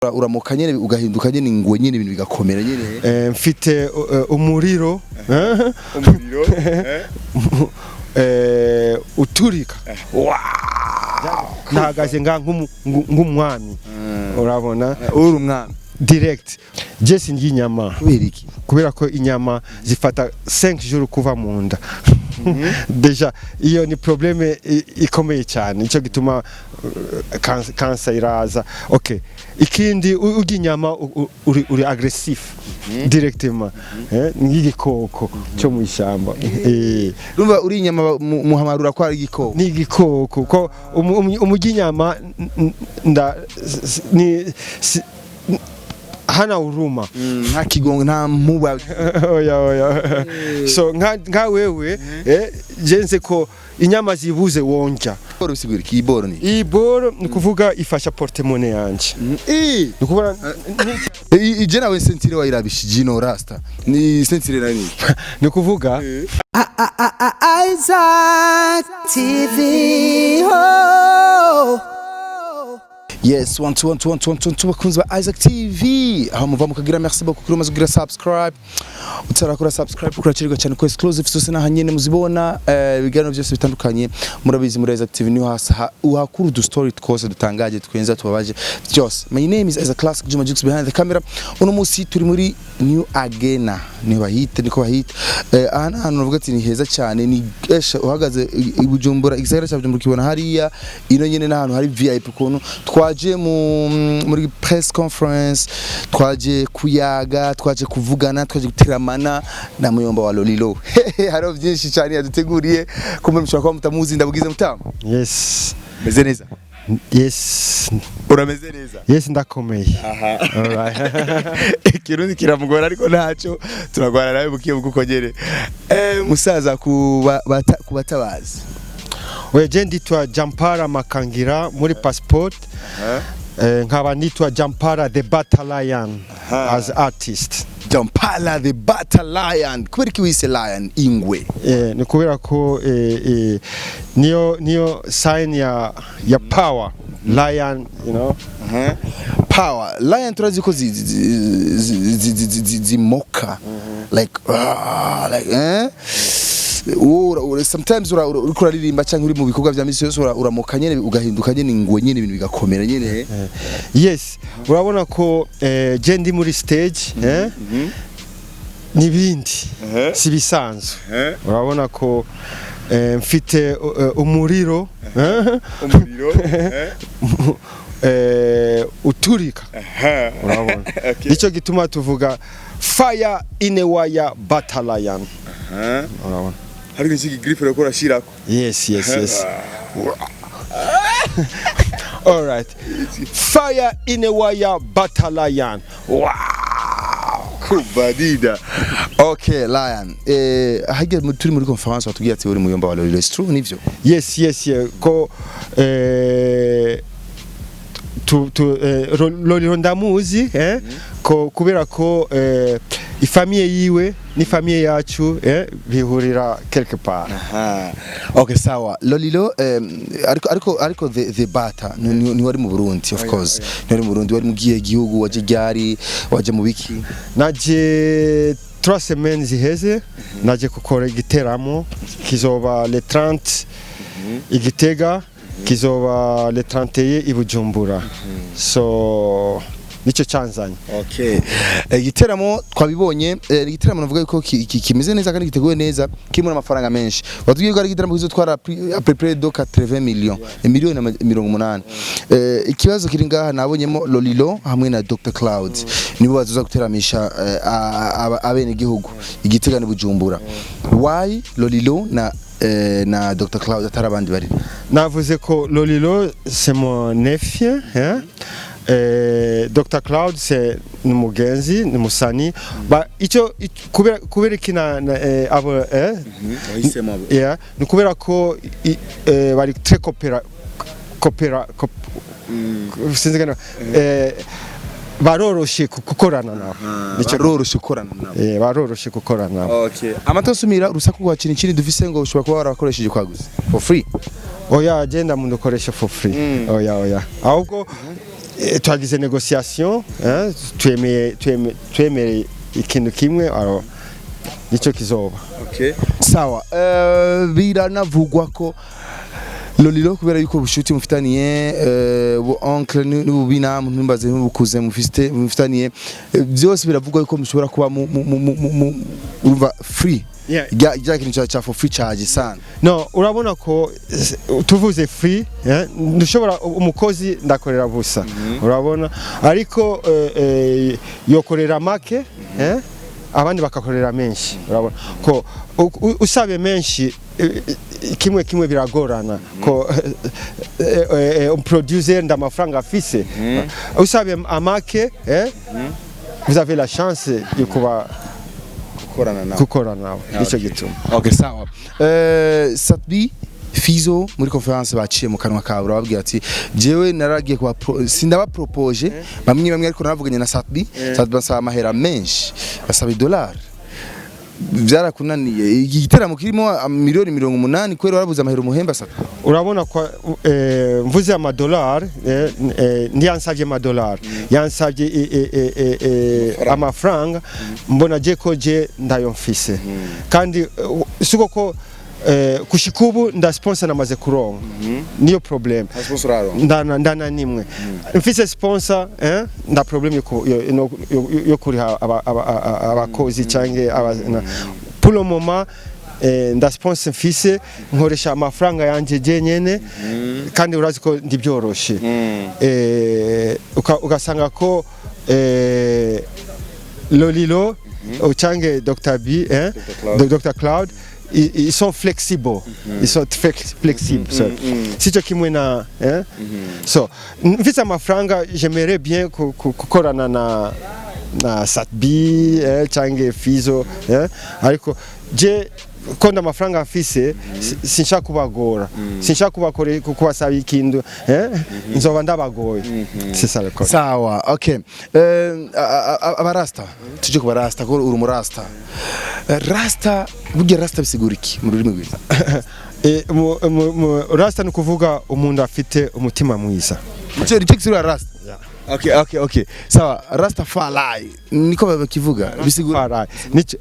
Uramuka nyene ugahinduka nyene ingwe nyene, ibintu bigakomera nyene. Mfite umuriro. Umuriro. Uturika. Nahagaze nga nk'umwami, urabona. Uri umwami. Direct, je sindya inyama. Kubera iki? Kubera ko inyama zifata 5 jours kuva mu nda. Déjà iyo ni problème ikomeye cyane, nicyo gituma cancer iraza. Okay, ikindi, urya inyama uri agressif directement, nk'igikoko cyo mu ishyamba. Urumva uri inyama muhamarura ko ari igikoko. Ni igikoko ko umurya inyama nda ni hana huruma. Nta kigongo, nta mpuba. Oya, oya. So nka wewe, je nze ko inyama zibuze wonja. Boro bisigura iki? Iboro ni Iyi boro ni kuvuga ifasha porte-monnaie yanje. Ni kuvuga Ije nawe ceinture wayirabishije ino rasta ni ceinture nani? Ni kuvuga Isaac TV. Oh. Yes, one two one two one two one two one two. Bakunzi ba Isaac TV aho muva mukagira, merci beaucoup kuri umaze kugira subscribe. Utarakora subscribe kuracererwa cyane, ko exclusive zose naha nyene muzibona, ibiganiro byose bitandukanye murabizi muri Isaac TV niho hasa uhakura udu story twose dutangaje, twenza, tubabaje byose. My name is Isaac Classic Juma Jux behind the camera. Uno munsi turi muri New Agena, ni bahita, niko bahita. Aha ni ahantu navuga ati ni heza cyane, ni esha uhagaze i Bujumbura, igisagara cya Bujumbura ukibona hariya. Ino nyene ni ahantu hari VIP ukuntu. Twaje muri press conference, twaje kuyaga, twaje kuvugana, twaje guteramana na muyomba wa Lolilo. Hariho byinshi cyane yaduteguriye, kumbe mushobora kuba mutamuzi. Ndabugize mutamu. Yes. Meze neza? Yes. Urameze neza? Yes, ndakomeye. Alright. Ikirundi kiramugora, ariko ntacyo, turagwana nawe bukiye bukuko nyene. Musaza, ku batabazi. Oya, je nditwa Jampara Makangira muri passport. Nkaba nitwa Jampara the Battle Lion as artist. Jampala the Battle Lion. Kubera iki wise lion, ingwe? Ni kubera ko niyo sign ya power, lion. Power lion, turazi ko zimoka like, ah, like sometimes uriko uraririmba cyangwa uri mu bikorwa vya misi yose, uramoka nyene ugahinduka nyene ingwe nyene, ibintu bigakomera nyene. Yes, urabona ko je ndi muri stage, nibindi si bisanzwe. Urabona ko mfite umuriro. Umuriro. Uturika, urabona. Nicyo gituma tuvuga fire in a wire battle lion, urabona. Hari iki griffe uriko urashirako? Yes. All right. Fire in a wire battle lion. Wow. Kubadida. Okay, lion, harya turi muri conference watubwiye ati uri muyomba wa Lolilo. It's true, nivyo? Yes, yeah. Ko tu Lolilo ndamuzi, ko kubera ko ifamiye yiwe n'ifamiye yacu bihurira quelque part. Aha. Okay, sawa. Lolilo, ariko the bata ni wari mu Burundi, of course. Ni wari mu Burundi, wari mu gihe gihugu, waje ryari, waje mu biki? Naje 3 semaines ziheze, naje gukora igiteramo kizoba le 30 i Gitega, kizoba le 31 i Bujumbura. So nicyo cyanzanye. Okay. Igiteramo twabibonye, igiteramo navuga yuko kimeze neza kandi giteguwe neza, kirimo n'amafaranga menshi. Watubwiye ko ari igiteramo kizotwara à peu près de 80 millions, miliyoni 80. Ikibazo kiri ngaha, nabonyemo Lolilo hamwe na Dr Cloud. Nibo bazoza guteramisha abene gihugu Igitega ni Bujumbura. Why Lolilo na Dr Cloud, atari abandi bari? Navuze ko Lolilo c'est mon neveu, hein? Dr Cloud c'est ni umugenzi, ni umusani ba icyo kubera iki na abo Wahisemo abo. Yeah, ni kubera ko bari très coopéra coopéra sinzi ngana, baroroshe gukorana nabo. Baroroshe gukorana nabo. Baroroshe gukorana nabo. Okay. Amata nsumira urusaku rwa kintu kindi dufise ngo ushobora kuba warakoresheje kwaguze for free. Oya, agenda muntu ukoresha for free. Oya, oya, ahubwo Twagize négociation, hein, twemeye twemereye ikintu kimwe, alors nico kizoba. Okay. Sawa. Biranavugwa ko Lolilo, kubera yuko ubushuti mufitaniye, bu oncle n'ububina ntumbaze n'ubukuze mufitaniye, byose biravugwa yuko mushobora kuba urumva free rya kintu ca for free charge sana. No, urabona ko tuvuze free, ndushobora umukozi ndakorera busa, urabona, ariko yokorera make, abandi bakakorera menshi. Urabona ko usabe menshi, kimwe kimwe biragorana ko producer ndamafaranga afise. Usabe amake, vous avez la chance yo kuba gukorana nawe. Gukora nawe, nicyo gituma. Okay, sawa. Sat-B, Fizo muri conférence baciye mu kanwa kawe urababwira ati jewe naragiye kuba sindaba proposer bamwe bamwe, ariko naravuganye na Sat-B. Sat-B basaba amahera menshi, basaba idolari. Byarakunaniye iki giteramo kirimo miliyoni 80 kubera warabuze amahera umuhemba Sat-B? Urabona ko mvuze amadolari, ntiyansabye amadolari, yansabye amafaranga. Mbona je ko je ndayo mfise, kandi siko ko kushika ubu nda sponsor namaze kuronka, niyo problème. Ndana nimwe mfise sponsor, nda problème yo kuriha abakozi canke pour le moment nda sponsor mfise, nkoresha amafaranga yanje je nyene, kandi urazi ko ndibyoroshe. Ugasanga ko Lolilo canke Dr B, Dr Cloud, ils sont flexibles, ils sont très flexibles, so. Sico kimwe na so mfise amafaranga, j'aimerais bien gukorana na Sat-B, canke Fizo, ariko je ko ndamafaranga mfise, sinshaka kubagora, sinshaka kubakore kubasaba ikintu, nzoba ndabagoye. C'est ça le code. Sawa, okay. Abarasta, tuje ku barasta ko uri umurasta. Rasta, burya rasta bisigura iki mu rurimi rwiza? Rasta ni ukuvuga umuntu afite umutima mwiza. Nicyo gisigura rasta. Okay, sawa. Rastafari niko bakivuga, bisigura? Farai.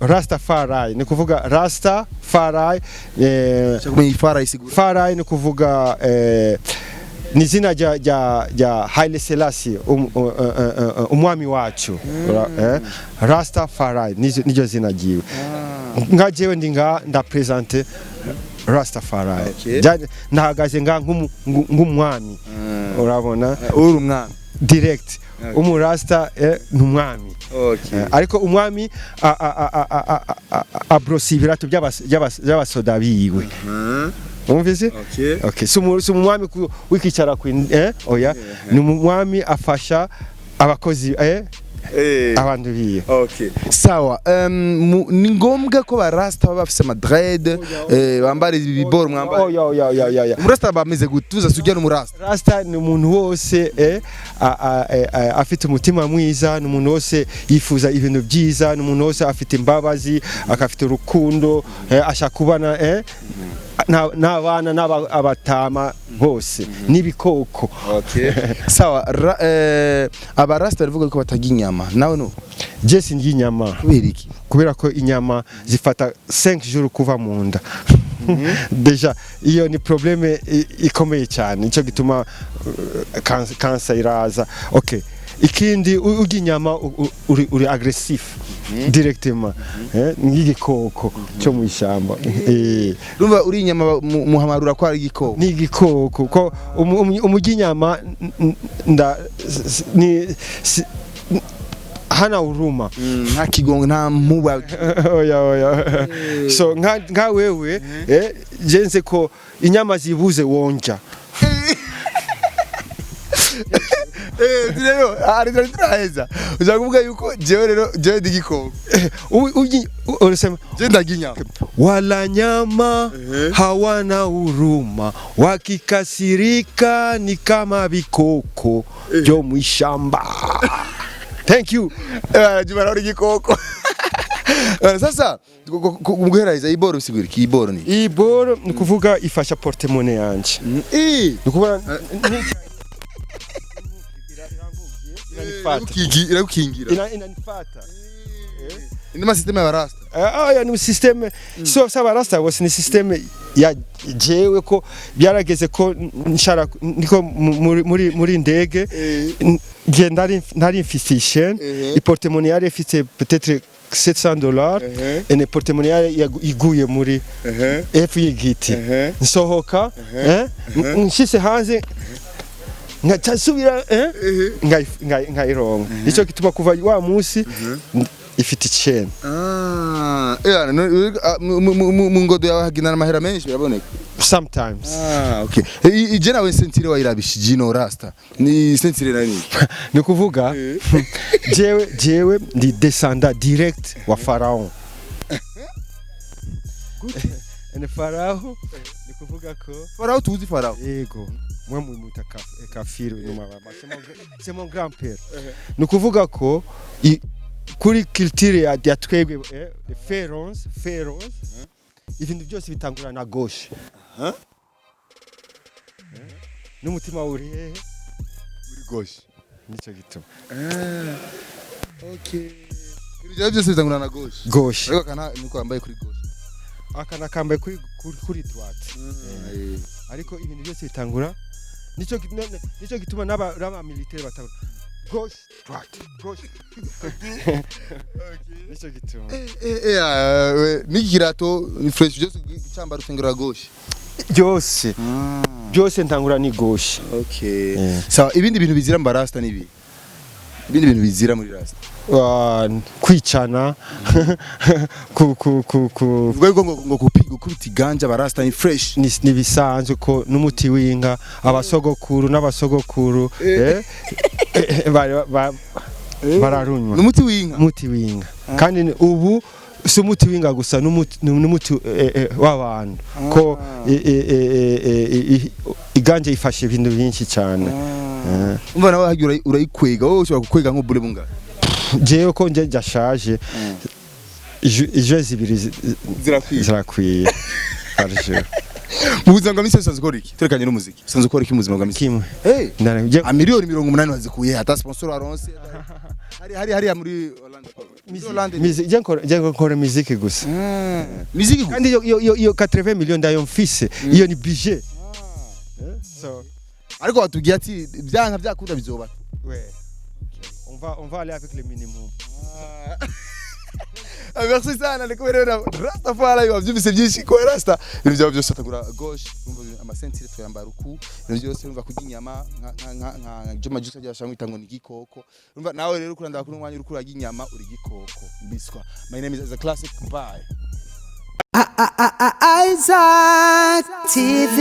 Rastafari ni kuvuga Rasta Farai, kumenya ifara isigura. Farai ni kuvuga ni izina rya Haile Selassie, umwami wacu. Rasta Farai niryo zina ryiwe. Nka jewe ndi nga ndapresente Rastafari. Ndahagaze nga nk'umwami, urabona. Uri umwami. Direct umurasta, ni umwami. Ariko umwami abrosa ibirato by'abasoda biwe, wumvise? Okay. Okay, si umwami wikicara ku oya, ni umwami afasha abakozi, abantu biwe. Okay. Sawa, ni ngombwa ko barasta baba bafise ama dread, bambara ibiboro mwambara? Oya, oya, oya, oya, oya. Umurasta bameze gute? Tuza sujya n'umurasta. Rasta ni umuntu wose afite umutima mwiza, ni umuntu wose yifuza ibintu byiza, ni umuntu wose afite imbabazi, akafite urukundo, ashaka kubana n'abana n'abatama bose n'ibikoko. Okay. Sawa, abarasta baravuga ko batarya inyama. Nawe no? Je sindya inyama. Kubera iki? Kubera ko inyama zifata 5 jours kuva mu nda. Déjà iyo ni problème ikomeye cyane, nicyo gituma cancer iraza. Okay, ikindi urya inyama uri agressif directement, nk'igikoko cyo mu ishyamba. Urumva uri inyama muhamarura ko ari igikoko. Ni igikoko ko umurya inyama nda ni hana huruma. Nta kigongo, nta muba. Oya, oya. So nka wewe, je nze ko inyama zibuze wonja. Rero ari turaheza. Ushaka kuvuga yuko jewe rero jewe ndi igikoko. Unasema Je ndarya inyama. Wala nyama hawana huruma, wakikasirika ni kama vikoko byo mwishamba. Thank you. Juma uri igikoko. Sasa mu guheraheza, iboro bisigura iki? Iboro ni Iyi boro ni kuvuga ifasha porte-monnaie yanje. Ni kuvuga Inanifata. Iragukingira. Inanifata. Indi ma système y'abarasta. Oya, ni système so s'abarasta bose, ni système ya jewe, ko byarageze ko nshara niko muri ndege nge ntari mfise chaîne, i porte-monnaie yari ifite peut-être $700, ene porte-monnaie yari iguye muri epfo y'igiti. Nsohoka, nshise hanze, nkaca nsubira, nkayironka. Nico gituma kuva wa munsi ifite icenda. Ah, mu ngodo yawe hagendana amahera menshi, biraboneka. Sometimes. Ah, okay. Ije nawe ceinture wayirabishije ino rasta. Ni ceinture nani? Ni ukuvuga jewe ndi descendant direct wa Pharaon. Ene Farao, ni kuvuga ko Farao, tuzi Farao. Yego, mwe mwita kafiru nyuma, c'est mon grand père. Ni ukuvuga ko kuri culture ya twebwe, pharaons, ibintu byose bitangura na gauche. N'umutima uri hehe? Muri gauche. Nicyo gituma. Okay. Ibyo byose bitangura na gauche. Gauche. Ariko kana niko wambaye kuri gauche. Aka nakambaye kuri droite, ariko ibintu byose bitangura, nicyo gituma n'aba militaire batangura gauche, droite, gauche. Nicyo gituma. N'ikirato ni fresh, byose cyambara utengera gauche. Byose byose ntangura ni gauche. Okay. Sawa, ibindi bintu bizira mba rasta nibi. Ibindi bintu bizira muri rasta. Ah, kwicana, ku Uvuga yuko ngo kupiga, gukubita iganja abarasta ni fresh. Ni bisanzwe, ko n'umuti w'inka abasogokuru n'abasogokuru bararunywa. N'umuti w'inka. Umuti w'inka, kandi ubu si umuti w'inka gusa, n'umuti w'abantu, ko iganja ifashe ibintu byinshi cyane. Umva nawe hagiye urayikwega, wowe ushobora kukwega nk'ubure bunga. Jewe ko nje ndashaje, ije zibiri Zirakwiye. Zirakwiye par jour. Mu buzima bwa misi yose usanzwe ukora iki? Turekanye n'umuziki. Usanzwe ukora iki mu buzima bwa misi? Kimwe. Hey. Miliyoni 80,000,000 wazikuye ata sponsor waronse. Hari hariya muri Hollande. Muri Hollande. Je nkora muziki gusa. Muziki gusa. Kandi iyo 80 millions ndayo mfise, iyo ni budget. So Ariko watubwiye ati byanka byakunda bizoba. Ouais. On va aller avec le minimum. Ah, merci sana, ndi kumwe rero na Rastafari, wabyumvise byinshi ko Rasta ibintu byabo byose atagura gauche. Urumva ama ceinture tuyambara uku, ibintu byose, urumva kurya inyama nka Juma Juice byashaka kwita ngo ni igikoko. Urumva nawe rero kuranda kuri umwanya uri kurya inyama, uri igikoko mbiswa. My name is A Classic, bye. Isaac TV.